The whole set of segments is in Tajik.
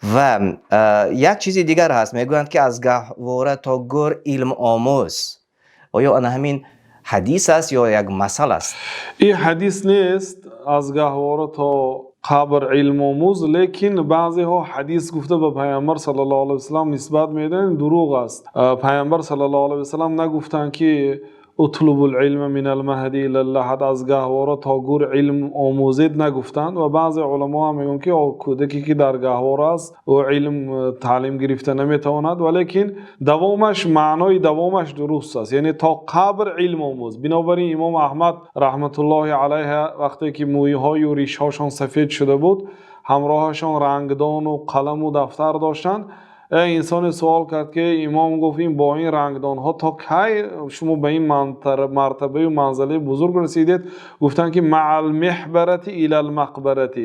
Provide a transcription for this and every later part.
Ва як чизи дигар ҳаст, мегӯянд, ки аз гаҳвора то гӯр илм омӯз. Оё ана ҳамин ҳадис аст ё як масал аст? Ин ҳадис нест, аз гаҳвора то қабр илм омӯз, лекин баъзеҳо ҳадис гуфта ба Паёмбар саллаллоҳу алайҳи васаллам нисбат медиҳанд, дурӯғ аст. Паёмбар саллаллоҳу алайҳи васаллам нагуфтанд, ки اطلبوا العلم من المهد إلى اللحد, аз гаҳвора то гӯр илм омӯзед нагуфтанд. Ва баъзе уламо ҳам мегӯянд, ки кӯдаке, ки дар гаҳвора аст, ӯ илм таълим гирифта наметавонад, валекин давомаш, маънои давомаш дуруст аст, яъне то қабр илм омӯз. Бинобар ин Имом Аҳмад раҳматуллоҳи алайҳ, вақте ки мӯйҳою ришҳошон сафед шуда буд, ҳамроҳашон рангдон ва қаламу дафтар доштанд. Инсоне суол кард, ки имом, гуфт, ин бо ин рангдонҳо то кай шумо ба ин мартабаю манзилаи бузург расидед? Гуфтанд, ки مع المحبرة إلى المقبرة,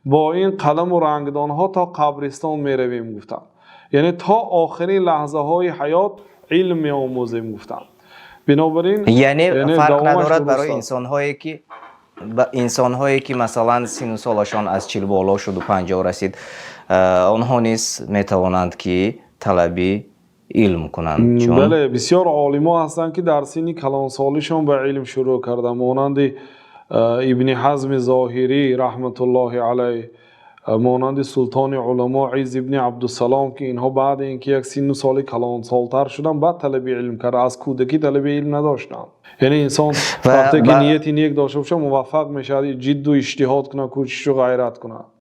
бо ин қаламу рангдонҳо то қабристон меравем, гуфтанд, яъне то охирин лаҳзаҳои ҳаёт илм меомӯзем, гуфтанд. Бинобар ин яъне фарқ надорад барои инсонҳое ки масалан, сину солашон аз 40 боло шуду 50 расид, онҳо низ метавонанд, ки талаби илм кунанд? Чун Бале, бисёр олимо ҳастанд, ки дар синни калонсолишон ба илм шурӯъ карданд, монанди Ибни Ҳазми Зоҳирӣ раҳматуллоҳи алайҳ, монанди султони уламо Изз ибни Абдусалом, ки инҳо баъди ин ки як синну соли калонсолтар шуданд, баъд талаби илм карда, аз кӯдакӣ талаби илм надоштанд. Яъне инсон вақте ки нияти нек дошта бошад, муваффақ мешавад, ҷидду иҷтиҳод кунад, кӯшишу ғайрат кунад.